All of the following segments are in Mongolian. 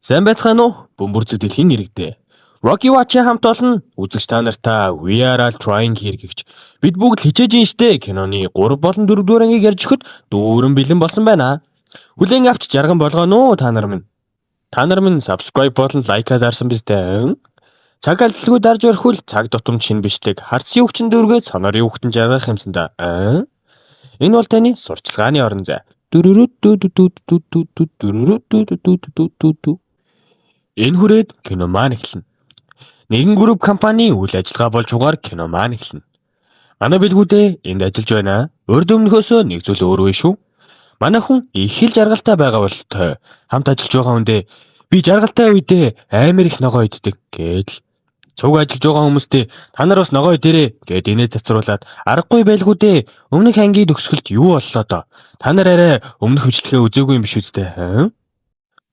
Сайн байцгаана уу? Бөмбөр зүй дэлхийн иргэдээ. Rocky Watch-ийн хамт олон үзэгч та нартаа We Are All Trying Here гэгч бид бүгд л хичээж ин штэ киноны 3 болон 4 дугаар ангийг ярьж өгөхөд дүүрэн бэлэн болсон байна. Хүлээн авч жарган болгооно уу та нар минь. Та нар минь subscribe болон like-аа дарсан биз дээ. Цаг алдалгүй дарж орхиул цаг тутамд шинэ бичлэг хардсын хүчин дүүргээ сонорын хүүхдэн жаргах юмсан да. Энэ бол таны сурчлагын орон зай. Дүрүрү. Энэ хүрээд кино маань эхэлнэ. Нэгэн групп компани үйл ажиллагаа болж угаар кино маань эхэлнэ. Манай билгүүдээ энд ажиллаж байна. Урд өмнөхөөсөө нэг зүйл өөр вэ шүү. Манай хүн их л жаргалтай байгаа бололтой. Хамт ажиллаж байгаа хүндээ би жаргалтай үедээ амар их ногоо иддэг гэдэл. Цуг ажиллаж байгаа хүмүүстээ та нар бас ногоо идэрээ гэд инээ цацруулаад аргагүй байлгүй дээ. Өмнөх ангийн төгсгөлд юу боллоо доо? Та нар арай өмнөх бичлэгээ үзээгүй юм биш үстэй.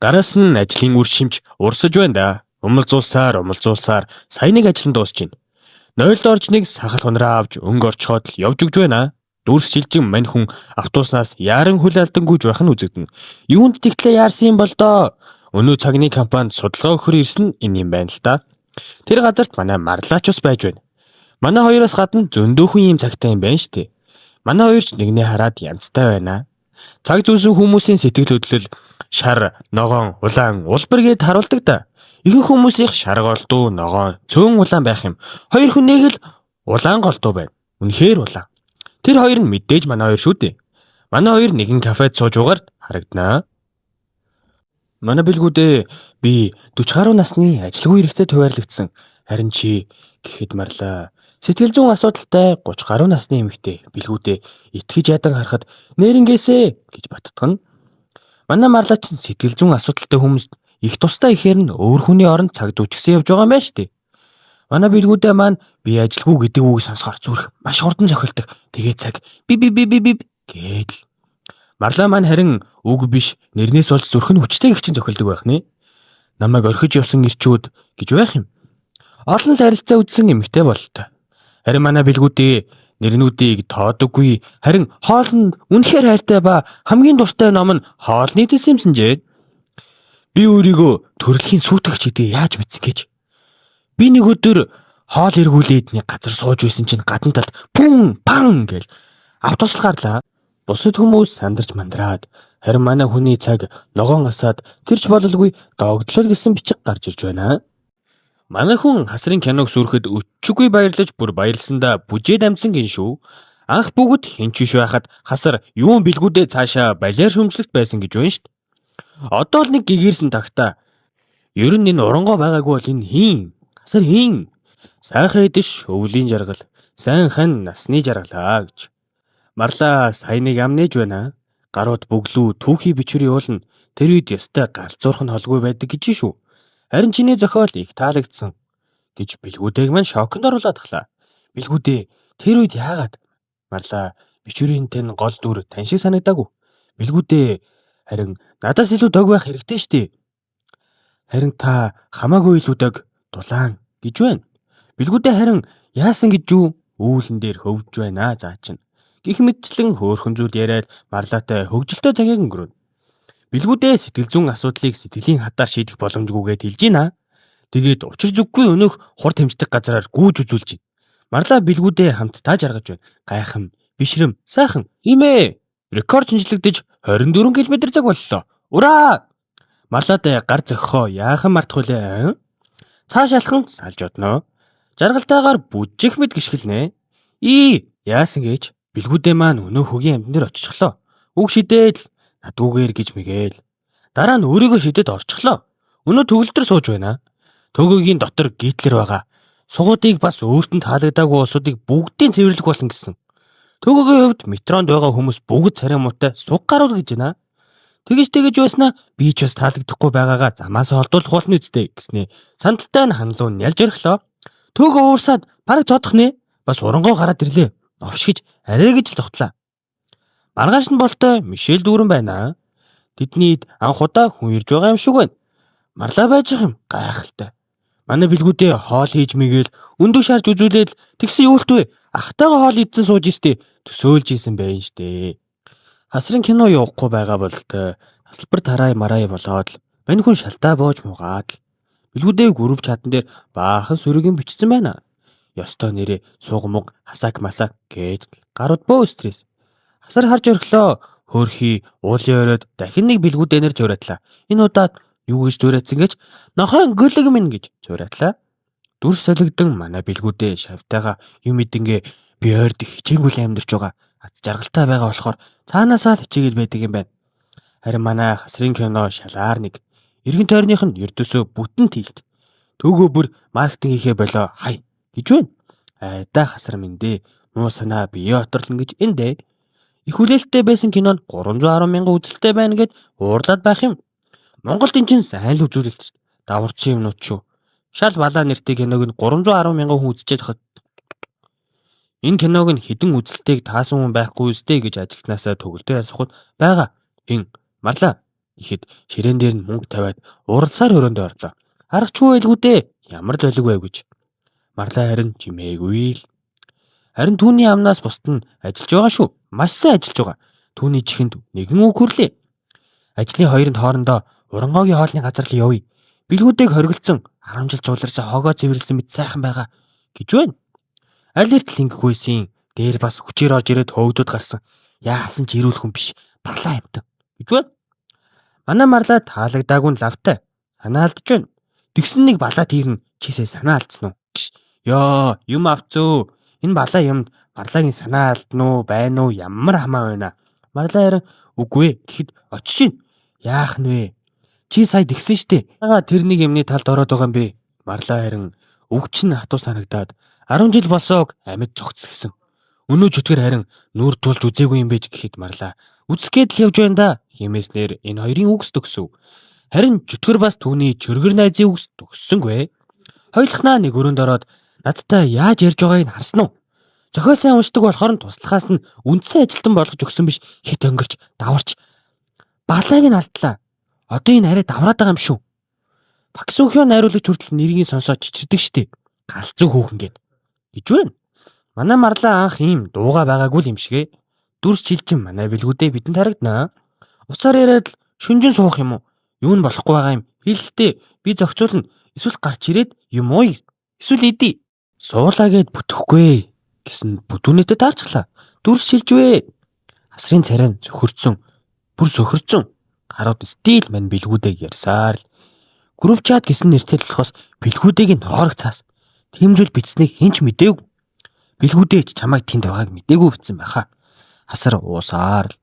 Гараас нь ажлын үр шимж урсаж байна да. Умалзуулсаар сая нэг ажил нь дуусч байна. Нойлд орж нэг сахал хунраа авч өнгө орчхоод л явж өгч байна. Дүрс шилжин мань хүн автобуснаас яаран хөл алдангүйж байх нь үзэгдэнэ. Юунд тэгтлээ яарсан юм бол доо? Өнөө цагны компанид судалгаа өгөхөр ирсэн энэ юм байна л да. Тэр газарт манай марлаач бас байж байна. Манай хоёроос гадна зөндөөхөн ийм цагтай юм байна штэ. Манай хоёр ч нэгнээ хараад янзтай байна. Цаг зүүсэн хүмүүсийн сэтгэл хөдлөл шар, ногоон, улаан, улбар гэд харуулдаг да. Ихэнх хүмүүсийнх шар голдуу, ногоон, цөөн улаан байх юм. Хоёр хүнийх л улаан голдуу байна. Үнэхээр улаан. Тэр хоёр нь мэдээж манай хоёр шүү дээ. Манай хоёр нэгэн кафед сууж угаар харагданаа. Манай билгүүдээ би 40 гаруй насны ажилгүй эрэгтэй туваарлагдсан. Харин чи гэхэд марлаа. Сэтгэл зүйн асуудалтай 30 гаруй насны эмэгтэй билгүүдээ итгэж ядан харахад нэрнгээсээ гэж баттгана. Манай марлаа чинь сэтгэл зүйн асуудалтай хүмүүст их тустай ихээр нь өөр хүний оронд цаг зүүчгсэн явж байгаа юм байна шүү дээ. Манай билгүүдээ маань би ажилгүй гэдэг үгийг сонсохоор зүрх маш хурдан цохилдог. Тэгээ цаг би би би би би гэдэл. Марлаа маань харин үг биш нэрнээс болж зүрх нь хүчтэй их чинь цохилдог байх нэ. Намайг орхиж явсан ирчүүд гэж байх юм. Олон л харилцаа үзсэн эмэгтэй бололтой. Харин манай билгүүдээ нэрнүүдийг тоодоггүй. Харин хоолнд үнэхээр хайртай ба хамгийн дуртай ном нь хоолны дэс юмсанжээ. Би өөрийгөө төрөлхийн сүйтгэгч гэдгийг яаж мэдсэн гэж. Би нэг өдөр хоол эргүүлээд нэг газар сууж байсан чинь гадна талд пүн пан гэл автобус гарлаа. Бусад хүмүүс сандарч мандраад харин манай хүний цаг ногоон асаад тэрч бололгүй догдлол гэсэн бичиг гарч ирж байна. Манай хүн хасрын киног сүрэхэд өчиггүй баярлаж бүр баярлсандаа бүжээд амжсан гин шүү. Анх бүгд хэн ч биш байхад хасар юун бэлгүүдээ цаашаа балиар шүмжлэгт байсан гэж байна шүү дээ. Одоо л нэг гэгэрсэн тагта. Ер нь энэ урангоо байгаагүй бол энэ хийн? Хасар хийн? Сайхан эдэш өвлийн жаргал, сайн хан насны жаргалаа гэж. Марлаа сая нэг ам нээж байна. Гарууд бөглүү түүхий бичвэр явуулна. Тэр үед ёстой галзуурх нь холгүй байдаг гэж шүү. Харин чиний зохиол их таалагдсан гэж бэлгүүдээг маань шоконд оруулаад тахлаа. Бэлгүүдээ тэр үед яагаад? Марлаа бичвэрийн тань гол дүр тань шиг санагдаагүй. Бэлгүүдээ харин надаас илүү дог байх хэрэгтэй штэ. Харин та хамаагүй илүү дог дулаан гэж байна. Бэлгүүдээ харин яасан гэж юу? Үүлэн дээр хөвж байна заа чинь. Гэх мэтчлэн хөөрхөн зүйл яриад марлаатай хөгжилтэй цагийг өнгөрөөнө. Бэлгүүдээ сэтгэл зүйн асуудлыг сэтгэлийн хатаар шийдэх боломжгүйгээд хэлж байна. Тэгээд учир зүггүй өнөөх хурд хэмждэг газраар гүйж үзүүлж байна. Марлаа бэлгүүдээ хамтдаа жаргаж байна. Гайхам, бишрэм, сайхан. Имээ. Рекорд шинжлэгдэж 24 км цаг боллоо. Ураа! Марлаатай гар зөхөхөө яахан мартах вүлээ? Цааш алхан салж одноо. Жаргалтайгаар бүжих мэд гიშгэлнэ. Ий, яасан гэж бэлгүүдээ маань өнөө хөгийн амьтан дээр очихлоо. Үг шидээд л надгүйгээр гэж мэгээл. Дараа нь өөрийгөө шидэд орчихлоо. Өнөө төгөлдөр сууж байна. Төгөөгийн дотор Гитлер байгаа. Сугуудыг бас өөрт нь таалагдаагүй улсуудыг бүгдийг цэвэрлэх болно гэсэн. Төгөөгийн хувьд метронд байгаа хүмүүс бүгд царай муутай суг гаруул гэж байна. Тэгэж байснаа би ч бас таалагдахгүй байгаагаа замаас олдуулах болно үстэй гэснээ. Сандалтай нь ханлуу нялж орхилоо. Төөгөө уурсаад бараг зодох нэ. Бас урангоо гараад ирлээ. Новш гэж арай гэж л зогтлаа. Маргааш нь болтой Мишель дүүрэн байна. Тэднийд анх удаа хүн ирж байгаа юм шиг байна. Марлаа байж юм гайхалтай. Манай бэлгүүдээ хоол хийж мэгээл өндөг шаарч үзүүлээл тэгсэн юу л вэ? Ахтайгаа хоол идсэн сууж истэ төсөөлж исэн байх штэ. Хасрын кино явахгүй байгаа болтой тасалбар тарай марай болоод л Мань хүн шалтаа боож муугаад л. Билгүүдээ group chat ан дээр баахан сөрөг юм бичсэн байна. Ёстой нэрээ сууг муг хасаг масаг гээд гарууд бөө стресс. Хасар харж орхилоо. Хөөрхий уулын оройд дахин нэг билгүүдэнээр зуратлаа. Энэ удаад юу гэж зураатсан гэж нохойн гөлөг минь гэж зуратлаа. Дүр солигдон манай билгүүдээ шавтайгаа юм идэнгээ би ойрд хичээнгүйл амьдарч байгаа. Аз жаргалтай байгаа болохоор цаанаасаа л хичээгээл байдаг юм байна. Харин манай хасрын кино шалаар нэг. Эргэн тойрных нь ердөөсөө бүтэн тэлт. Төөгөө бүр маркетинг хийхээ болоо хай гэж байна. Айда хасар минь дээ. Муу санаа бие оторлно гэж эндэ. Их хүлээлттэй байсан кинонд 310 мянган үзэлттэй байна гэд уурлаад байх юм. Монголд эн чинь сайн л үзүүлэлт. Даварцсан юмнууд шүү. Шал балаа нэртэй киног нь 310 мянган хүн үзчихэд хахад энэ киног нь хэдэн үзэлтэйг таасан хүн байхгүй үстэй гэж ажилтнаасаа төгөлдөр асуухад байгаа. Хэн марлаа гэхэд ширээн дээр нь мөнгө тавиад уралсаар өрөөндөө орлоо. Аргачгүй байлгүй дээ. Ямар л болиг байв гэж. Марлаа харин чимээгүй л. Харин түүний амнаас бусд нь ажиллаж байгаа шүү. Маш сайн ажиллаж байгаа. Түүний чихэнд нэгэн үг хүрлээ. Ажлын хоёрын хоорондоо урангоогийн хоолны газар л явъя. Билгүүдээг хоригдсон 10 жил цугларсан хогоо цэвэрлсэн мэт сайхан байгаа гэж байна. Аль эртэл ингэх байсан. Дээр бас хүчээр орж ирээд хөөгдөд гарсан. Яасан ч ирүүл хүн биш. Барлаа амтан гэж байна. Манай марлаа таалагдаагүй нь лавтай. Санаа алдж байна. Тэгсэн нэг балаа тэрнэ чисээ санаа алдсан уу? Гэж. Йоо, юм авцөө. Энэ балаа юмд марлагийн санаа алдна уу, байна уу, ямар хамаа байна. Марлаа харин үгүй ээ гэхэд очиж гин. Яах нь вэ? Чи сая тэгсэн штэ. Ягаа тэр нэг юмны талд ороод байгаа юм бэ? Марлаа харин үг чинь хатуу санагдаад 10 жил болсоог амьд зогц гисэн. Өнөө чөтгөр харин нүүр тулж үзээгүй юм бэ гэхэд марлаа. Үзэх гээд л явж байна да. Химээснээр энэ хоёрын үгс төгсөв. Харин чөтгөр бас түүний чөргөр найзын үгс төгссөнгүй. Хоёулахнаа нэг өрөөнд ороод надтай яаж ярьж байгааг нь харсан уу? Зохиол сайн уншдаг болохоор нь туслахаас нь үндсэн ажилтан болгож өгсөн биш хэд өнгөрч даварч балааг нь алдлаа. Одоо энэ арай давраад байгаа юм шүү. Паксухио найруулагч хүртэл нэрийг сонсоод чичирдэг штэ. Галзуу хүүхэн гэд гэж байна. Манай марлаа анх ийм дууга байгаагүй л юм шигэ. Дүрс чилжин манай билгүүдээ бидэнд харагдана. Уцаар яриад л шүнжин суух юм уу? Юу нь болохгүй байгаа юм? Хэлэлтээ би зохицуулна. Эсвэл гарч ирээд юм уу? Эсвэл идий. Суулаа гэд бүтэхгүй гэсэн бүдүүнээтэй таарчглаа. Дүрс шилжвэ. Асрын царай нь сөхөрцөн. Бүр сөхөрцөн. Харууд стил мань билгүүдээг ярьсаар л. Group chat гэсэн нэртэй л болохоос билгүүдээг нь хоорог цаас. Тийм зүйл бичснийг хэн ч мдээгүй. Билгүүдээ ч чамайг тэнд байгааг мдээгүй бичсэн байхаа. Хасар уусаар л.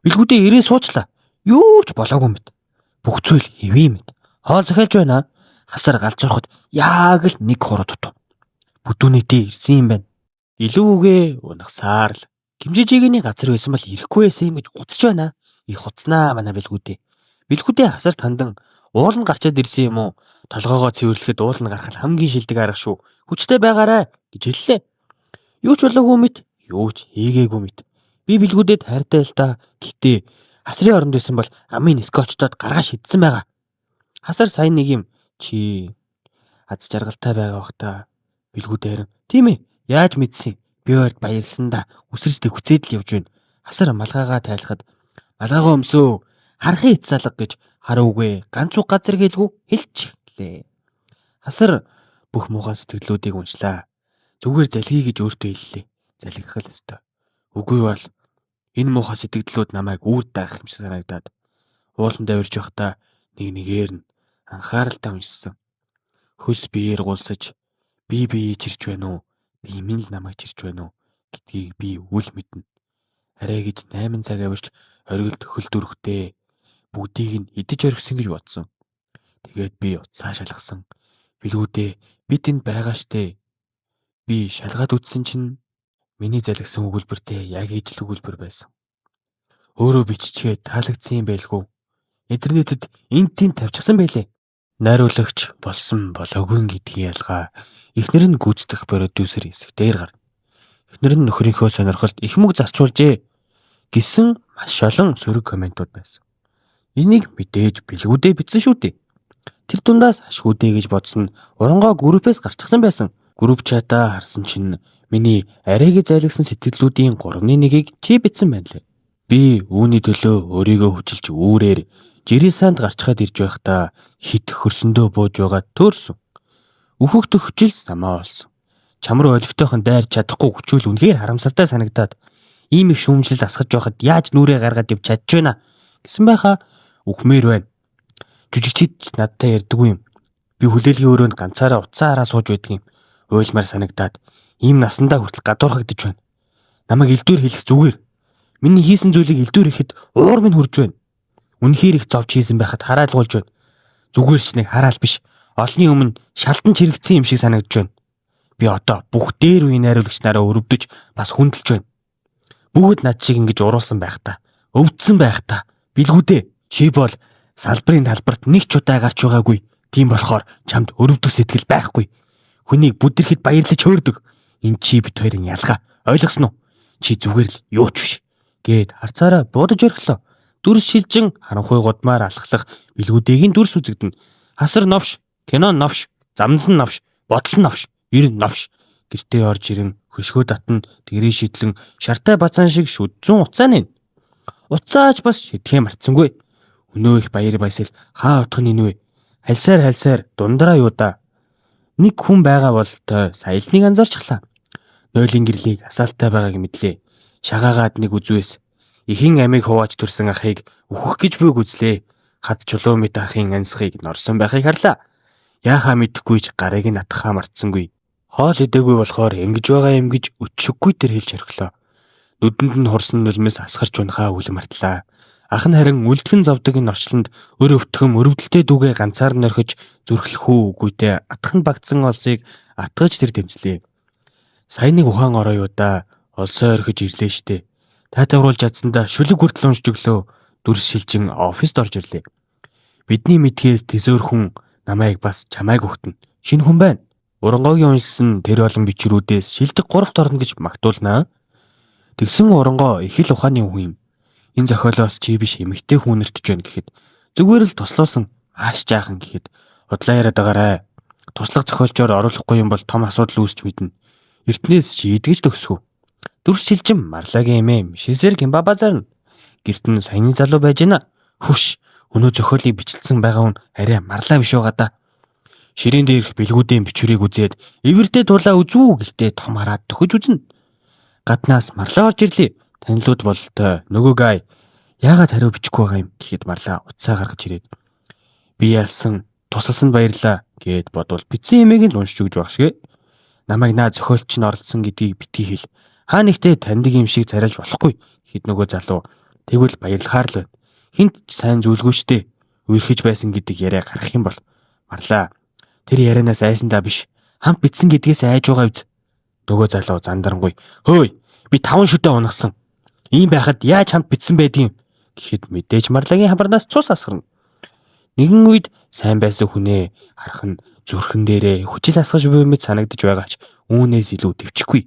Билгүүдээ ирээ суучлаа. Юу ч болоогүй мэт. Бүх зүйл хэвээ мэт. Хоол захиалж байна. Хасар галзуурхад яг л нэг хуруу дутуу. Бүдүүнээтэй ирсэн юм байна. Илүү үгээ унагсаар л. Гимжижигэний газар байсан бол ирэхгүй байсан юм гэж уцаж байна. Их уцнаа манай билгүүдээ. Билгүүдээ хасар тандан уул нь гарчаад ирсэн юм уу? Толгоогоо цэвэрлэхэд уул нь гарах нь хамгийн шилдэг арга шүү. Хүчтэй байгаарай гэж хэллээ. Юу ч болоогүй мэт, юу ч хийгээгүй мэт. Би билгүүдэд хайртай л та. Гэтэ хасрын оронд байсан бол амын скотчтод гаргаа шидсэн байгаа. Хасар сайн нэг юм чи аз жаргалтай байгаа бах та. Билгүүдээ харин тийм ээ. Яаж мэдсэн? Би ойрд баярлсан да. Үсэрч төгцээд л явж байна. Хасар малгайгаа тайлахад малгайгаа өмсөө. Харахын эц салга гэж харуугүй. Ганц үг газар гэлгүй хэлчихлээ. Хасар бүх муухай сэтгэлүүдийг уншлаа. Зүгээр залхий гэж өөртөө хэллээ. Залхих л ёстой. Үгүй бол энэ муухай сэтгэлдлүүд намайг үүд даах юм шиг санагдаад ууланд авирч байхдаа нэг нэгээр нь анхааралтай уншсан. Хөлс биеэр гулсаж би бие чирч байна уу? Би минь л намайг чирч байна уу гэдгийг би үл мэднэ. Арай гэж 8 цаг авирч оргилд хөл дүрхтэй бүгдийг нь идэж орхисон гэж бодсон. Тэгээд би утсаа шалгасан. Билгүүдээ би тэнд байгаа штэ. Би шалгаад үзсэн чинь миний залгисан өгүүлбэртэй яг ижил өгүүлбэр байсан. Өөрөө биччихээ таалагдсан юм байлгүй. Интернетэд энд тэнд тавьчихсан байлээ. Найруулагч болсон болоогүй гэдгийн ялгаа эхнэр нь гүйцэтгэх продюсер хэсэг дээр гарна. Эхнэр нь нөхрийнхөө сонирхолд их мөнгө зарцуулжээ гэсэн маш олон сөрөг комментууд байсан. Энийг мэдээж бэлгүүдээ бичсэн шүү дээ. Тэр дундаас ашгүйдээ гэж бодсон нь урангоо группээс гарчихсан байсан. Group chat аа харсан чинь миний арайг зайлгсан сэтгэлдлүүдийн 3-ны 1-ийг чи бичсэн байна лээ. Би үүний төлөө өөрийгөө хүчилж үүрээр Жирисанд гарчхаад ирж байхдаа хит хөрсөндөө бууж байгаа төөрсөн. Өөхөх төхөжл самаа олсон. Чам руу олигтойхон дайрч чадахгүй хүчүүл үнэхээр харамсалтай санагдаад ийм их шүүмжлэл асгаж байхад яаж нүрээ гаргаад явж чадж байна гэсэн байхаа үхмээр байна. Жүжигчид ч надтай ярьдаггүй юм. Би хүлээлгийн өрөөнд ганцаараа утсаа хараа сууж байдаг юм. Уйлмаар санагдаад ийм насандаа хүртэл гадуурхагдаж байна. Намайг элдвэр хэлэх зүгээр. Миний хийсэн зүйлийг элдвэр ихэд уур минь хурж байна. Үнэхээр их зовж хийсэн байхад хараалгуулж байна. Зүгээр ч нэг хараал биш. Олны өмнө шалтан чирэгдсэн юм шиг санагдаж байна. Би одоо бүх дээр үеийн найруулагч нараа өрөвдөж бас хүндэлж байна. Бүгд над шиг ингэж уруулсан байх та. Өвдсөн байх та. Билгүүдээ. Чи бол салбарын талбарт нэг ч удаа гарч байгаагүй. Тийм болохоор чамд өрөвдөх сэтгэл байхгүй. Хүнийг бүдэрхэд баярлаж хөөрдөг. Энэ чи бит хоёрын ялгаа. Ойлгосон уу? Чи зүгээр л юу ч биш. Гээд харцаараа буудаж орхилоо. Дүрс шилжин харанхуй гудмаар алхлах билгүүдийн дүрс үзэгдэнэ. Хасар новш, кино новш, замнал нь новш, бодол нь новш, ер нь новш. Гэртээ орж ирэн хөшгөө татан дэрээ шидлэн шартай бацаан шиг шүд зүүн уцаа нэ. Уцаач бас шидэхээ мартсангүй. Өнөө их баяр баясгал хаа утга нь энэ вэ? Хальсаар хальсаар дундраа юу да. Нэг хүн байгаа бол той саялныг анзаарчихлаа. Нойлын гэрлийг асаалттай байгааг мэдлээ. Шагаагаад нэг үзвэс. Ихэн амийг хувааж төрсөн ахыг өөхөх гэж буйг үзлээ. Хад чулуу мэт ахын ансхыг норсон байхыг харлаа. Яахаа мэдэхгүй ч гарыг нь атгахаа мартсангүй. Хоол идээгүй болохоор ингэж байгаа юм гэж өчиггүй тэр хэлж орхилоо. Нүдэнд нь хурсан нулимс асгарч унахаа үл мартлаа. Ах нь харин үлдхэн зовдөг энэ орчлонд өр өвтгөн өрөвдөлтэй дүүгээ ганцаар нь орхиж зүрхлэх үү үгүйтэй атхан багтсан олсыг атгаж тэр дэмжлээ. Сая нэг ухаан ороо юу да олсоо орхиж ирлээ штэ. Тайтавруулж чадсандаа шүлэг хүртэл уншиж өглөө дүрс шилжин оффист орж ирлээ. Бидний мэдхээс тэсөөр хүн намайг бас чамайг өгтөн. Шинэ хүн байна. Урангоогийн уншсан тэр олон бичвэрүүдээс шилдэг 3-т орно гэж магтуулнаа. Тэгсэн урангоо их л ухааны хүн юм. Энэ зохиолоос чи биш эмэгтэй хүн нэртэж байна гэхэд зүгээр л туслуулсан ааш жаахан гэхэд худлаа яриад байгаарай. Туслах зохиолчоор оруулахгүй юм бол том асуудал үүсч мэднэ. Эртнээс шийдгэж төгсгөө. Дүрс шилжин Марлагийн эмээ Мишесэр Гимбабазар гэрт нь саяны залуу байж гинэ. Хүш өнөө зохиолыг бичлсэн байгаа хүн арай Марлаа биш байгаа да. Ширээн дээрх бэлгүүдийн бичвэрийг үзээд эвэрдээ тулаа үзүү гэлтэй том хараад төхөж үзнэ. Гаднаас Марлаа орж ирлээ. Танилуд бололтой нөгөө гай яагаад хариу бичихгүй байгаа юм гэхэд Марлаа утсаа гаргаж ирээд би ялсан тусалсанд баярлаа гэд бодвол бичсэн имийг нь уншиж өгч байх шиг. Намайг наа зохиолч нь оролцсон гэдгийг битгий хэл. Хаа нэгтээ таньдаг юм шиг царайлж болохгүй гэхэд нөгөө залуу тэгвэл баярлахаар л байна. Хинт ч сайн зүйлгүй штэ. Үерхэж байсан гэдэг яриа гарах юм бол Марлаа тэр ярианаас айсандаа биш. Хамт бичсэн гэдгээс айж байгаа биз. Нөгөө залуу зандарангуй. Хөөй би 5 шүдэ унагсан. Ийм байхад яаж хамт бичсэн байдгийг гэхэд мэдээж Марлагийн хамарнаас цус асгарна. Нэгэн үед сайн байсан хүнээ харах нь зүрхэн дээрээ хүчил асгаж буй мэт санагдаж байгаач үүнээс илүү төвчгүй.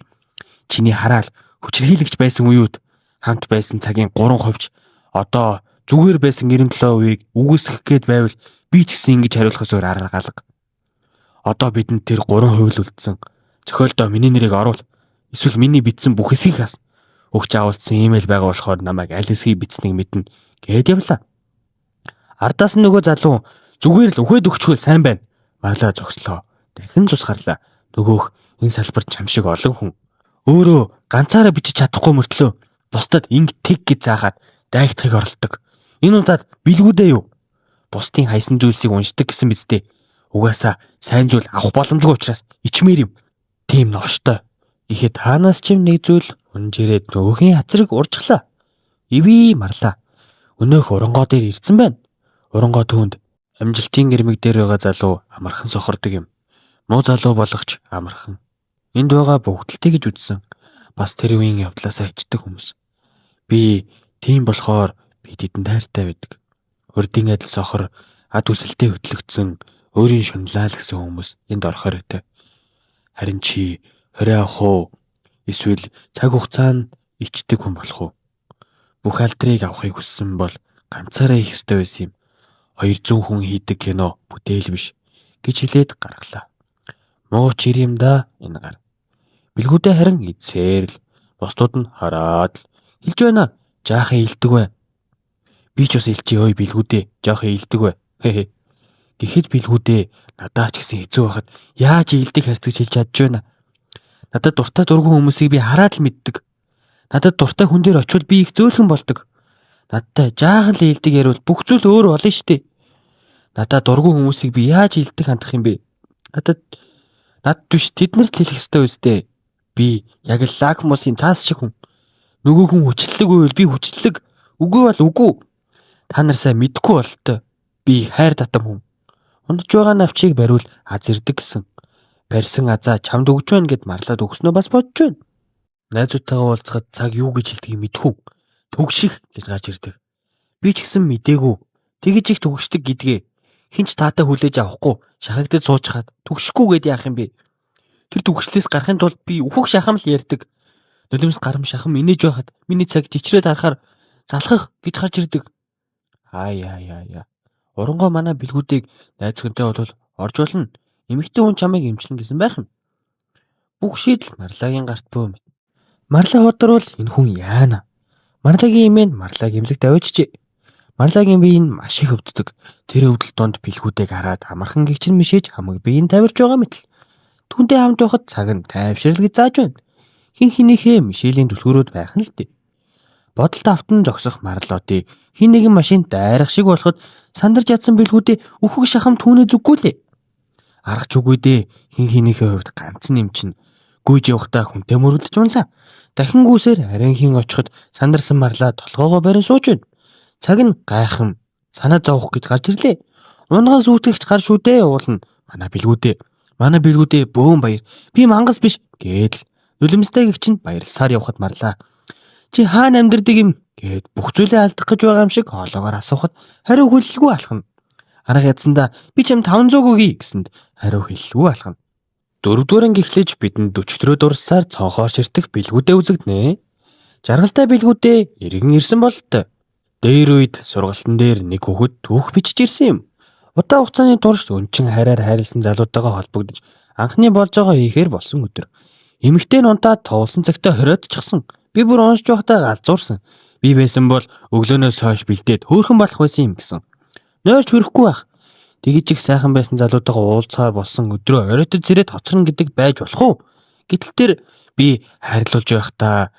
Чиний хараал хүчирхийлэгч байсан үеүд хамт байсан цагийн 3%-ч одоо зүгээр байсан 97%-ийг үгүйсгэх гээд байвал би ч гэсэн ингэж хариулахаас өөр арга алга. Одоо бидэнд тэр 3% л үлдсэн. Зохиолдоо миний нэрийг оруул. Эсвэл миний бичсэн бүх хэсгийг хас. Өгч авалдсан имэйл байгаа болохоор намайг аль хэсгийг бичснийг мэднэ гээд явлаа. Ардаас нь нөгөө залуу зүгээр л үхээд өгчхөл сайн байна. Марлаа зогслоо. Дахин цус гарлаа. Нөгөөх энэ салбарт чам шиг олон хүн өөрөө ганцаараа бичиж чадахгүй мөртлөө бусдад инг тэг гэж заагаад дайгдахыг оролддог. Энэ удаад билгүүдээ юу? Бусдын хайсан зүйлсийг уншдаг гэсэн биз дээ. Угаасаа сайн зүйл авах боломжгүй учраас ичмээр юм. Тийм новштой. Ихэд таанаас ч юм нэг зүйл унж ирээд нөгөөхийн хацрыг уржглаа. Иви марлаа. Өнөөх урангоо дээр ирсэн байна. Урангоо түүнд амжилтын гэрмэг дээр байгаа залуу амархан сохордог юм. Муу залуу болгоч амархан. Энд байгаа бүгдэлтэй гэж үзсэн. Бас тэр үеийн явдлаасаа ичдэг хүмүүс. Би тийм болохоор би тэдэнд хайртай байдаг. Урдын адил сохор ад хүсэлтэд хөтлөгдсөн өөрийн шунлаа л гэсэн хүмүүс энд орох хэрэгтэй. Харин чи хорой авах уу? Эсвэл цаг хугацаанд ичдэг хүн болох уу? Бүх алдрыг авахыг хүссэн бол ганцаараа хийх ёстой байсан юм. 200 хүн хийдэг кино бүтээл биш гэж хэлээд гаргалаа. Муу ч ир юм да энэ гар. Билгүүдээ харин эзсээр л бусдууд нь хараад л хэлж байна. Жаахан илдэг бай. Би ч бас илчээ ой бэлгүүдээ жоох ээлдэг бай. Хээ. Тэгэхэд бэлгүүдээ надаа ч гэсэн хэцүү байхад яаж ээлдэг харьцаж хэлж чадж байна. Надад дуртай дургүй хүмүүсийг би хараад л мэддэг. Надад дуртай хүн дээр очивол би их зөөлхөн болдог. Надтай жаахан л ээлдэг яриул бүх зүйл өөр болно штэ. Надад дургүй хүмүүсийг би яаж ээлдэг хандах юм бэ? Надад над биш тэднэрт хэлэх ёстой үстэй. Би яг л лакмусын цаас шиг хүн. Нөгөө хүн хүчлэг үйл би хүчлэг. Үгүй бол үгүй. Та нар сайн мэдгүй бололтой. Би хайр татам хүн. Унаж байгаа навчийг бариул аз ирдэг гэсэн. Барьсан азаа чамд өгч байна гэд марлаад өгснөө бас бодож байна. Найзуудтайгаа уулзахад цаг юу гэж хэлдгийг мэдхүү. Түгших гэж гарч ирдэг. Би ч гэсэн мдээгүй. Тэгэж их түгшдэг гэдгээ хинч таатай хүлээж авахгүй шахагдаж суучхаад түгшихгүй гэд яах юм бэ? Тэр түгшлээс гарахын тулд би үхэх шахам л ярьдаг. Нулимс гарам шахам инээж байхад миний цаг чичрээд харахаар залхах гэж гарч ирдэг. Аа яа яа яа. Урангоо манай бэлгүүдийг найз хүнтэй бол орж болно. Эмэгтэй хүн чамайг эмчлэн гэсэн байх юм. Бүх шийдэл Марлагийн гарт бөө мэт. Марла хударвал энэ хүн яана. Марлагийн эмээ нь Марлаг эмнэлэгт авчижээ. Марлагийн бие нь маш их өвддөг. Тэр өвдөл донд бэлгүүдийг хараад амархан гэгчин мишээж хамаг бие нь тавирч байгаа мэт л. Түүнтэй хамт байхад цаг нь тайвшрал гэж зааж байна. Хин хинийхээ мишээлийн түлхүүрүүд байх нь л дээ. Бодолд автан зогсох Марлоти хин нэгэн машин дайрах шиг болоход сандарч ядсан бэлгүүдээ үхэх шахам түүнээ зүггүй лээ. Арга ч үгүй дээ. Хин хинийхээ хувьд ганцхан юм чинь гүйж явахдаа хүнтэй мөргөлдөж унлаа. Дахин гүйсээр арайн хин очиход сандарсан Марлаа толгоогоо барин сууж байна. Цаг нь гайхан санаа зовох гэж гарч ирлээ. Унган сүйтгэгч гар шүү дээ уулна. Манай бэлгүүдээ. Манай бэлгүүдээ бөөн баяр. Би мангас биш гээд л нулимстай гэгч нь баярлсаар явхад Марлаа. Чи хаана амьдардаг юм гээд бүх зүйлээ алдах гэж байгаа юм шиг хоолоогоор асуухад хариу хүлэлгүй алхна. Арга ядсандаа би чам 500 өгье гэсэнд хариу хэлэлгүй алхна. Дөрөвдүгээр анги эхлэж бидэнд 40 дөрөө дурссаар цонхоор ширтэх бэлгүүдээ үзэгдэнэ. Жаргалтай бэлгүүдээ эргэн ирсэн бололтой. Дээр үед сургалтын дээр нэг хүүхэд түүх бичиж ирсэн юм. Удаан хугацааны турш өнчин хайраар хайрлсан залуутайгаа холбогдож анхны болзоогоо хийхээр болсон өдөр. Эмэгтэй нь унтаад товлсон цагтаа хориодчихсон. Би бүр уншиж байхдаа галзуурсан. Би байсан бол өглөөнөөс хойш бэлдээд хөөрхөн болох байсан юм гэсэн. Нойрч хөрөхгүй байх. Тэгэж их сайхан байсан залуутайгаа уулзахаар болсон өдрөө оройтод зэрэг хоцорно гэдэг байж болох уу? Гэтэл тэр би хайрлуулж байхдаа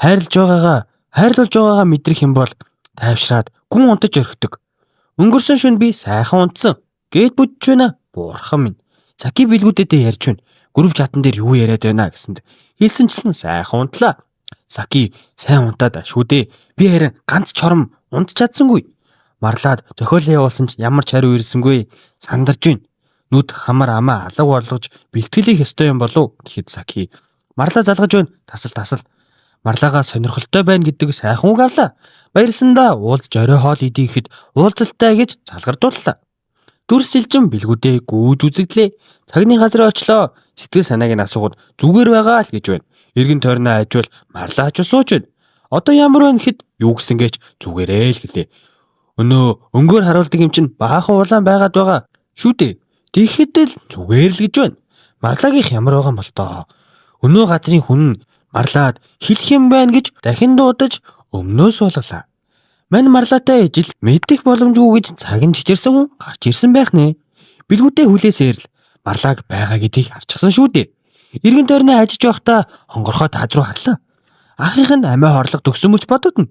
хайрлаж байгаагаа мэдрэх юм бол тайвшраад гүн унтаж орхидог. Өнгөрсөн шөнө би сайхан унтсан. Гээд бодож байна. Бурхан минь. Саки бэлгүүдэдээ ярьж байна. Групп чатан дээр юу яриад байна гэсэнд хэлсэнчлэн сайхан унтлаа. Саки сайн унтаад шүү дээ. Би харин ганц чором унтж чадсангүй. Марлаад зохиолоо явуулсан ч ямар ч хариу ирсэнгүй. Сандарч байна. Нүд хамар амаа алга болгож бэлтгэлийг ёстой юм болов гэхэд Саки Марлаа залгаж байна. Тасал тасал. Марлаагаа сонирхолтой байна гэдэг сайхан үг авлаа. Баярсандаа уулзж орой хоол идэх гэхэд уулзалтай гэж залгардууллаа. Дүрс илжин бэлгүүдээ гүйж үзэгдлээ. Цагны газар очлоо. Сэтгэл санааг нь асуугаад зүгээр байгаа л гэж байна. Эргэн тойрноо ажвал Марлаа ч сууж байна. Одоо ямар байна гэхэд юу гэсэн гээч зүгээрээ л гэлээ. Өнөө өнгөөр харуулдаг юм чинь баахан улаан байгаад байгаа шүү дээ. Тэгэхэд л зүгээр л гэж байна. Марлагийнх ямар байгаа юм бол тоо. Өнөө газрын хүн марлаад хэлэх юм байна гэж дахин дуудаж өмнөө суулгалаа. Мань марлаатай ижил мэдэх боломжгүй гэж цаг нь чичирсэн хүн гарч ирсэн байх нэ. Бэлгүүдээ хүлээсээр л марлааг байгаа гэдгийг харчихсан шүү дээ. Эргэн тойрноо ажиж байхдаа хонгорхой таз руу харлаа. Ахынх нь амиа хорлох төгсөн мөч бодогдно.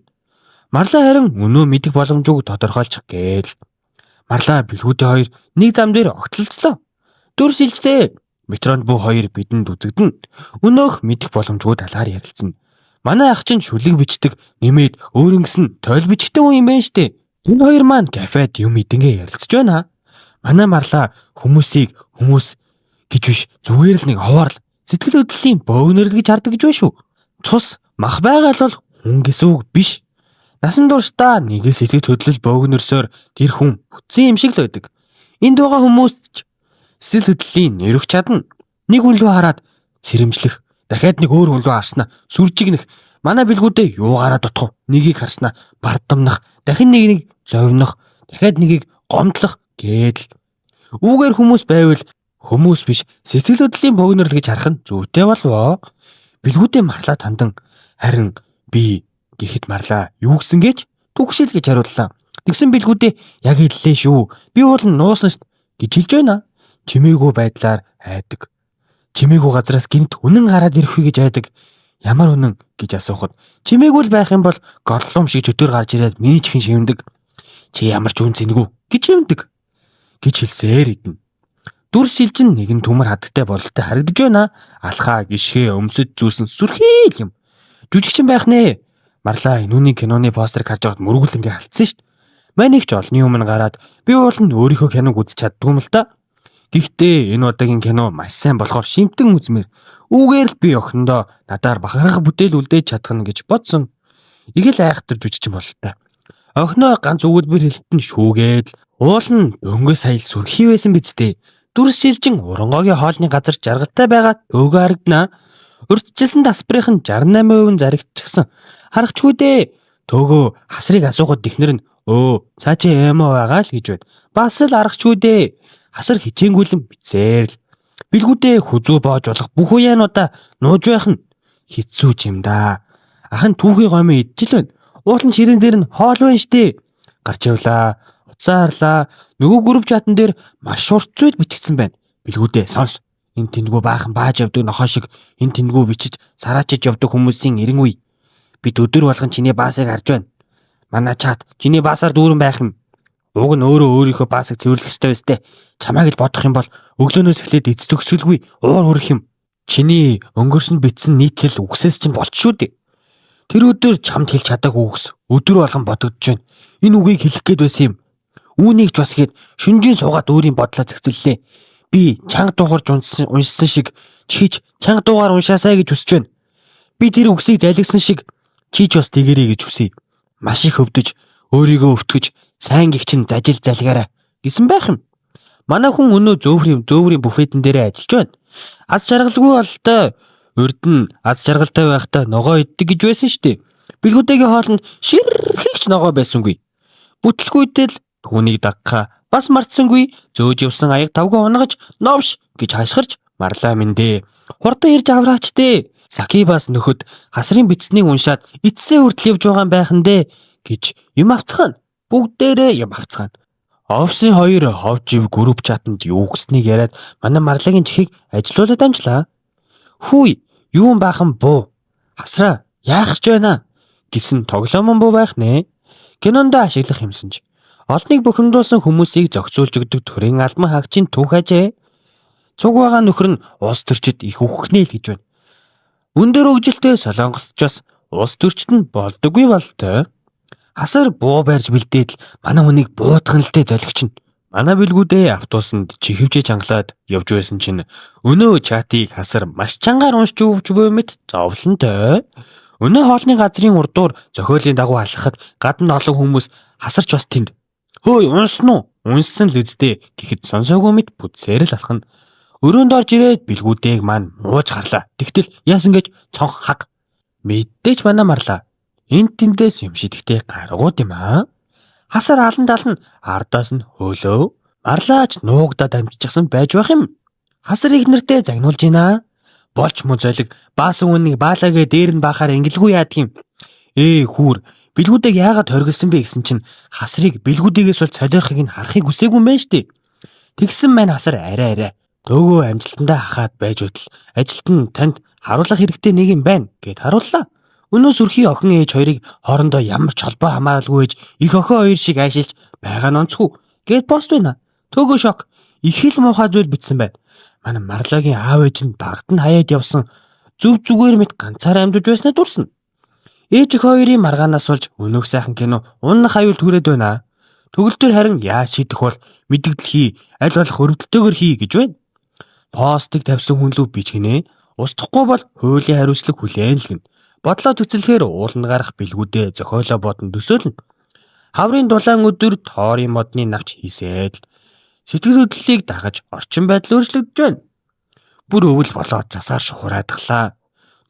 Марлаа харин өнөө мэдэх боломжгүй тодорхойлчих гээл. Марлаа бэлгүүдээ хоёр нэг зам дээр огтлцлоо. Дүр сэлжлээ. Метронд бүү хоёр бидэнд үзэгдэнэ. Өнөөх мэдэх боломжгүй талаар ярилцсан. Манай ах чинь шүлэг бичдэг, нэмээд өөр ингэсэн тойл бичгтэй хүн юм байна штэ. Энэ хоёр маань кафед юм идэнгээ ярилцж байна. Манай Марлаа хүмүүсийг хүмүүс гэж биш зүгээр л нэг ховоор л сэтгэл хөдлөлийн бөөгнөрл гэж хардаг гэж байна шүү. Цус мах байгаа л бол хүн гэсэн үг биш. Насан туршдаа нэг сэтгэл хөдлөл бөөгнөрсөөр тэр хүн бүтсэн юм шиг л байдаг. Энд байгаа хүмүүс ч сэтгэл хөдлөлийн нэрвэх чадна. Нэг хүн лүү хараад сэрэмжлэх, дахиад нэг өөр хүн лүү харснаа сүржигнэх, манай бэлгүүдээ юугаараа дутах, нэгийг харснаа бардамнах, дахин нэг зовнох, дахиад нэгийг гомдлох гээд л. Үүгээр хүмүүс байвал хүмүүс биш сэтгэл хөдлөлийн бөөгнөрл гэж харах нь зүйтэй болов. Бэлгүүдээ марлаа тандан харин би гэхэд марлаа юу гэсэн гэж түгшил гэж хариуллаа. Тэгсэн бэлгүүдээ яг хэллээ шүү. Би уул нь нуусан шт гэж хэлж байна. Чимээгүй байдлаар айдаг. Чимээгүй газраас гинт үнэн гараад ирэх үү гэж айдаг. Ямар үнэн гэж асуухад чимээгүй л байх юм бол голлом шиг чөтгөр гарч ирээд миний чихэн шивнэдэг. Чи ямар ч үн цэнгүй гэж шивнэдэг гэж хэлсээр идэнэ. Дүр сэлжин нэгэн төмөр хадагтай бололтой харагдаж байна. Алхаа, гიშгэ, өмсөж зүүсэн сүрхий л юм. Жүжигчин байх нэ. Марлаа энэ үний киноны постерыг харж байгаад мөргөл ингээ халтсан шүү дээ. Манай их ч олны өмнө гараад би уул нь өөрийнхөө киног үзэж чаддгүй юм л та. Гэхдээ энэ удаагийн кино маш сайн болохоор шимтэн үзмээр. Үүгээр л би охиндоо надаар бахархах бүтээл үлдээж чадах нь гэж бодсон. Их л айхтар жүжигчин бололтой. Охиноо ганц өгүүлбэр хэлтэнд нь шүүгээд л уул нь дөнгөж сая л сүрхий байсан биз дээ. Дүрс шилжин урангоогийн хоолны газар жаргалтай байгаа өөгөө харагдана. Урьдчилсан тасбрынх нь 68% нь зарагдчихсан. Харахчгүй дээ. Төөгөө хасрыг асуухад эхнэр нь өө цаа чи эмо байгаа л гэж байна. Бас л аргачгүй дээ. Хасар хичээнгүйлэн бицээр л. Билгүүдээ хүзүү боож болох бүх уяануудаа нууж байх нь хэцүү ч юм да. Ах нь түүхий гомын идчихэл байна. Уул нь ширээн дээр нь хоол байна штэ. Гарч явлаа. Утсаа харлаа. Нөгөө групп чатан дээр маш урт зүйл бичигдсэн байна. Билгүүдээ сонс. Энэ тэндгүү баахан бааж явдаг нохоо шиг энэ тэндгүү бичиж сараачиж явдаг хүмүүсийн эрен үе. Бид өдөр болгон чиний баасыг харж байна. Манай чат чиний баасаар дүүрэн байх юм. Уг нь өөрөө өөрийнхөө баасыг цэвэрлэх ёстой өстэй. Чамайг л бодох юм бол өглөөнөөс эхлээд эц төгсгөлгүй уур хүрэх юм. Чиний өнгөрсөн битсэн нийтлэл үгсээс чинь болч шүү дээ. Тэр өдөр чамд хэлж чадаагүй үгс өдөр болгон бодогдож байна. Энэ үгийг хэлэх гээд байсан юм. Үүнийг ч бас хэд шүнжин суугаад өөрийн бодлоо зэгцэллээ. Би чанга дуугарч уншсан шиг чиж чанга дуугаар уншаасай гэж хүсэж байна. Би тэр үгсийг залгисан шиг чи ч бас тэгэрэй гэж хүсье. Маш их өвдөж өөрийгөө өвтгөж сайн гих чинь зажил залгаарай гэсэн байх юм. Манай хүн өнөө зөөврийн буфетэн дээрээ ажиллаж байна. Аз жаргалгүй бололтой. Урд нь аз жаргалтай байхдаа ногоо иддэг гэж байсан шүү дээ. Билгүүдэгийн хоолнд ширхэгч ногоо байсангүй. Бүтлгүйтэл түүнийг дагхаа бас мартсангүй зөөж явсан аяг тавгүй унгаж новш гэж хашгирч марлаа минь дээ. Хурдан ирж авраач дээ. Сакибас нөхөд хасрын бичснийг уншаад эцсээ хүртэл явж байгаа юм байх нь дээ гэж юм авцгаана. Бүгдээрээ юм авцгаана. Офисын хоёр хов жив групп чатанд юу гэснийг яриад манай марлагийн чихийг ажилуулад амжлаа. Хүй, юун баахан буу. Хасраа яах гэж байна гэсэн тоглоомон буу байх нэ. Кинонд ашиглах юмсан ч олныг бухимдуулсан хүмүүсийг зохицуулж өгдөг төрийн албан хаагчийн түүх ажээ. Цуг байгаа нөхөр нь улс төрчид их үхнэ л гэж байна. Өндөр хөгжилтэй Солонгосч бас улс төрчд нь болдоггүй болтой. Хасар буу барьж бэлдээд л манай хүнийг буудах нь л дээ золигч нь. Манай билгүүдээ автобусанд чихвжээ чангалаад явж байсан чинь өнөө чатыг хасар маш чангаар уншиж өгч буй мэт зовлонтой. Өнөө хоолны газрын урдуур зохиолын дагуу алхахад гадна олон хүмүүс хасарч бас тэнд. Хөөе унсан уу? Унссан л үсттэй гэхэд сонсоогүй мэт бүтсээр л алхана. Өрөөнд орж ирээд билгүүдээг маань мууж гарлаа. Тэгтэл яасан гэж цонх хаг. Мэдээж манай марлаа. Энд тэндээс юм шидэхтэй гаргууд юм аа. Хасар алан далан ардаас нь хөөлөө. Марлаач нуугдаад амжчихсан байж байх юм. Хасар их нэртэй загнуулж гинэ. Болж мөн золиг баасан үнийг баалаагээ дээр нь баахаар ингэлгүй яадаг юм. Ээ хүүр билгүүдээг яагаад хоригдсан бэ гэсэн чинь хасрыг билгүүдээгээс бол солиорхыг нь харахыг хүсээгүй юм байна штэ. Тэгсэн маань хасар арай арай төөгөө амжилтандаа хахаад байж байтал ажилт нь танд харуулах хэрэгтэй нэг юм байна гэд харууллаа. Өнөө сүрхий охин ээж хоёрыг хоорондоо ямар ч холбоо хамааралгүй ээж их охин хоёр шиг айшилж байгаа нь онцгүй гэд пост байна. Төөгөө шок. Их л муухай зүйл бичсэн байна. Манай Марлагийн аав ээж нь багт нь хаяад явсан зөв зүгээр мэт ганцаараа амьдж байснаа дурсна. Ээж эх хоёрын маргаанаас болж өнөөх сайхан кино унах аюул түрээд байна. Төгөлдөр харин яаж шийдэх бол мэдэгдэл хий, аль болох өрөвдөлтөөр хий гэж байна. Постыг тавьсан хүн лүү бич гинэ. Устдахгүй бол хуулийн хариуцлага хүлээн л гин. Бодлоо зэгцлэхээр ууланд гарах билгүүдээ зохиолоо бодон төсөөлнө. Хаврын дулаан өдөр тоорын модны навч хийсээд л сэтгэл хөдлөлийг дагаж орчин байдал өөрчлөгдөж байна. Бүр өвөл болоод засаар шуурайдглаа.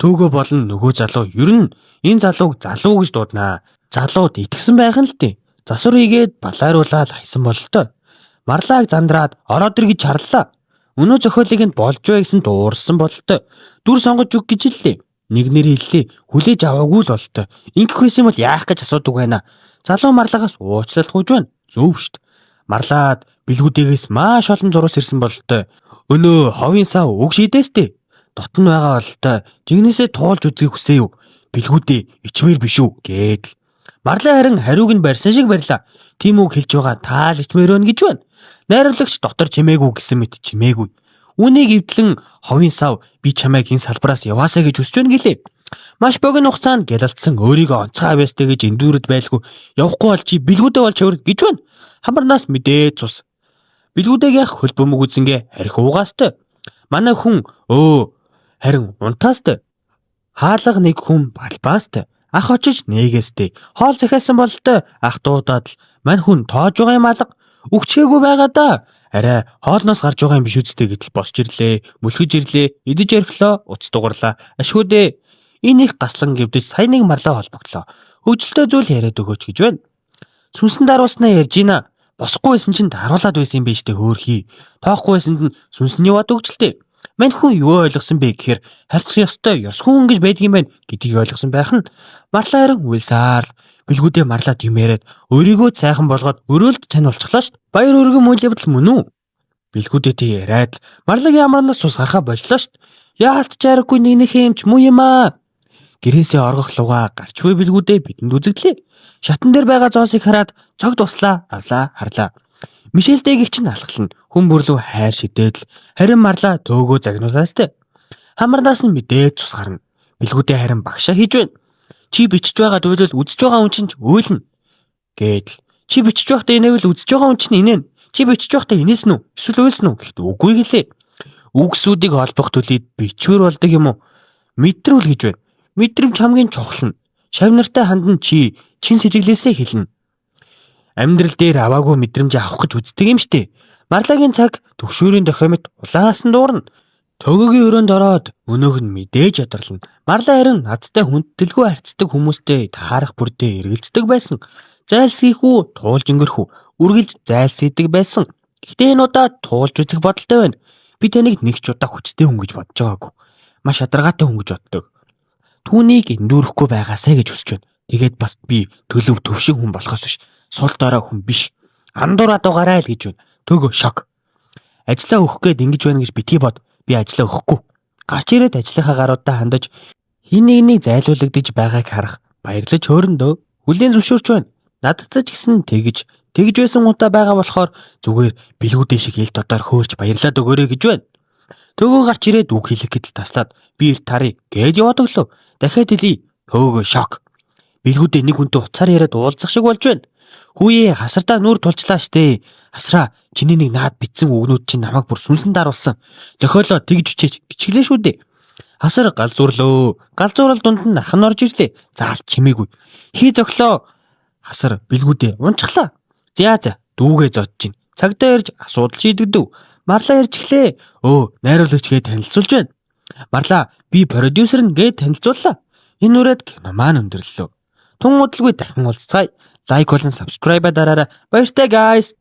Төөгөө болон нөгөө залуу ер нь энэ залууг залуу гэж дууднаа. Залууд итгэсэн байх нь л дээ. Засвар хийгээд балааруулаад хайсан бололтой. Марлааг зандраад ороод ир гэж харлаа. Өнөө зохиолыг нь болж бай гэсэн дуурсан бололтой. Дүр сонгож өг гэж хэллээ. Нэгнэр хэллээ. Хүлээж аваагүй л болтой. Ингэх байсан бол яах гэж асуудаг байна. Залуу марлагаас уучлалт гуйж байна. Зөв штт. Марлаад бэлгүүдээс маш олон зурус ирсэн бололтой. Өнөө ховын сав үг шидээстэй. Дотн байгаа бололтой. Жигнэсээ туулж үзхийг хүсээ юу? Бэлгүүдээ ичмээр биш үү гэдэл. Марлаа харин хариуг нь барьсан шиг барьлаа. Тийм үг хэлж байгаа таал ичмээр байна гэж байна. Найруулагч дотор чимээгүй гэсэн мэт чимээгүй. Үүнийг эвдлэн ховын сав би чамайг энэ салбараас яваасаа гэж хүсэж байна гэлээ. Маш богино хугацаанд гялалтсан өөрийгөө онцгой авьяастай гэж эндүүрэд байлгүй явахгүй бол чи бэлгүүдээ болж хөвөр гэж байна. Хамарнаас мэдээ цус. Бэлгүүдээгийнх хөл бөмбөг үзэнгээ харих угаастай. Манай хүн өө харин унтаастай. Хаалга нэг хүн балбаастай. Ах очиж нээгээстэй. Хоол захиалсан бололтой ах дуудаад л мань хүн тоож байгаа юм алга. Үгчгээгүй байгаа да. Арай хоолноос гарч байгаа юм биш үсттэй гэтэл босч ирлээ, мөлхөж ирлээ, идэж орхилоо, уц дугарлаа. Ашгүй дээ. Энэ их гаслан гівдэж сая нэг марлаа холбогдлоо. Хөгжилтэй зүйл яриад өгөөч гэж байна. Сүнсэн даруулснаа ярьж гинэ. Босхгүй байсан чинь даруулаад байсан юм биш үү хөөрхий. Тоохгүй байсанд нь сүнсний яваад өгчлээ. Мань хүн юу ойлгосон бэ гэхээр харьцах ёстой ёсгүй хүн гэж байдгийм байх гэдгийг ойлгосон байх нь. Марлаа харин уйлсаар л бэлгүүдээ марлаа тийм яриад өөрийгөө сайхан болгоод өрөөлд чань болчихлоо шүү дээ. Баяр өргөн үйл явдал мөн үү? Бэлгүүдээ тий яриад л марлагийн амарнаас цус гарахаа боллоо шүү дээ. Яалт ч аргагүй нэг нэхээ юмч муу юм аа. Гэрээсээ оргох лугаа гарч буй бэлгүүдээ бидэнд үзэгдлээ. Шатан дээр байгаа зоосыг хараад цогт услаа, авлаа, харлаа. Мишэлтэйг чинь алхална. Хүн бүрлүү хайр шидээд л харин марлаа төөгөө загнуулаастай. Хамарнаас нь мэдээд цус гарна. Бэлгүүдээ харин багшаа хийж байна. Чи бичиж байгаа дуулал үзэж байгаа хүн чинь ч уйлна. Гэдэл. Чи бичиж байхдаа инээвэл үзэж байгаа хүн чинь инээн. Чи бичиж байхдаа инээсэн үү? Эсвэл уйлсан уу гэхэд үгүй гэлээ. Үгсүүдийг холбох төлөйд бичвэр болдог юм уу? Мэдрүүл гэж байна. Мэдрэмж хамгийн чухал нь. Шав нартай хандан чи чин сэтгэлээсээ хэлнэ. Амьдрал дээр аваагүй мэдрэмжээ авах гэж үздэг юм штэ. Марлагийн цаг төгшөөрийн дохиомит улаасан дуурна. Төгөөгийн өрөөнд ороод өнөөх нь мэдээж ядарлана. Марлаа харин надтай хүндтэлгүй харьцдаг хүмүүстэй таарах бүрдээ эргэлздэг байсан. Зайлсхийх үү, туулж өнгөрөх үү, үргэлж зайлсхийдэг байсан. Гэхдээ энэ удаа туулж үзэх бодолтой байна. Би таныг нэг ч удаа хүчтэй хүн гэж бодож байгаагүй. Маш ядаргаатай хүн гэж боддог. Түүнийг эндүүрэхгүй байгаасай гэж хүсэж байна. Тэгээд бас би төлөв төвшин хүн болохоос биш сул дорой хүн биш. Андуур адуугаарай л гэж байна. Төгөө шок. Ажлаа өгөх гээд ингэж байна гэж битгий бод. Би ажлаа өгөхгүй. Гарч ирээд ажлынхаа гаруудаа хандаж хин нэгнийг зайлуулагдаж байгааг харах баярлаж хөөрөндөө хүлээн зөвшөөрч байна. Надад ч гэсэн тэгж тэгж байсан удаа байгаа болохоор зүгээр бэлгүүдээ шиг ил тодоор хөөрч баярлаад өгөөрэй гэж байна. Төгөө гарч ирээд үг хэлэх гэтэл таслаад би эрт тарыг гээд яваад өглөө. Дахиад хэлье. Төөгөө шок. Бэлгүүдээ нэг хүнтэй уцаар яриад уулзах шиг болж байна. Хүүе хасардаа нүүр тулчлаа штэ. Хасраа чиний нэг наад битсэн үгнүүд чинь намайг бүр сүнсэн даруулсан. Зохиолоо тэгж үчээч гिचгэлээ шүү дээ. Хасар галзуурлөө. Галзуурал дунд нь ах нь орж ирлээ. Заал чимээгүй. Хий зөглөө. Хасар бэлгүүдээ унчглаа. За за дүүгээ зодж чинь. Цагдаа ирж асуудал шийдэгдэв. Марлаа ирж эхлэе. Өө найруулагч гээд танилцуулж байна. Марлаа би продюсер нь гээд танилцууллаа. Энэ үрээд кино маань өндөрлөө. Тун удалгүй дахин уулзцгаая. Лайк болон subscribe дараарай. Баяртай guys.